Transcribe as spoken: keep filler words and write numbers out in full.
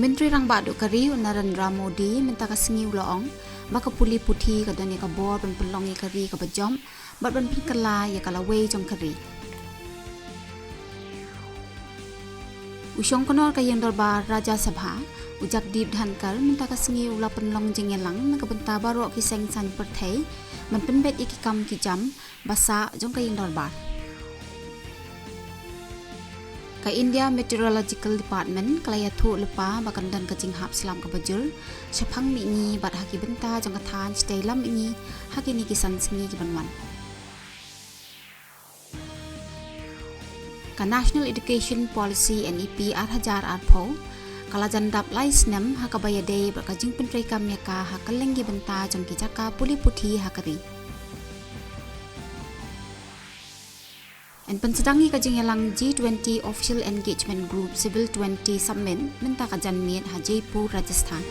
Myntri Rangbah duh ka ri u Narendra Modi mynta ka sngi u la ong ba ka pule puthi ka don ïa ka bor ban pynlong ïa ka ri kaba jop bad ban pynkylla ïa ka lawei jong ka ri. U Shongknor ka Ïing Dorbar Rajya Sabha, u Jagdeep Dhankhar mynta ka sngi u la pynlong jingïalang na ka bynta baroh ki seng saiñ pyrthei ban pynbeit ïa ki kam ki jam ba sah jong ka Ïing Dorbar. Ka India Meteorological Department ka la ïathuh lypa ba kan don ka jinghap slap kaba jur shaphang mihngi bad ha ki bynta jong ka thain shatei lam mihngi ha kine ki san sngi ki ban wan. Ka National Education Policy, N E P, ar hajar arphew ka la jan dap lai snem ha kaba ïadei bad ka jingpyntreikam ïa ka ha kylleng ki bynta jong ki jaka pule puthi ha ka ri. Yn pynsdang ïa ka jingïalang G twenty Official Engagement Group Civil twenty Summit mynta ka janmiet ha Jaipur, Rajasthan.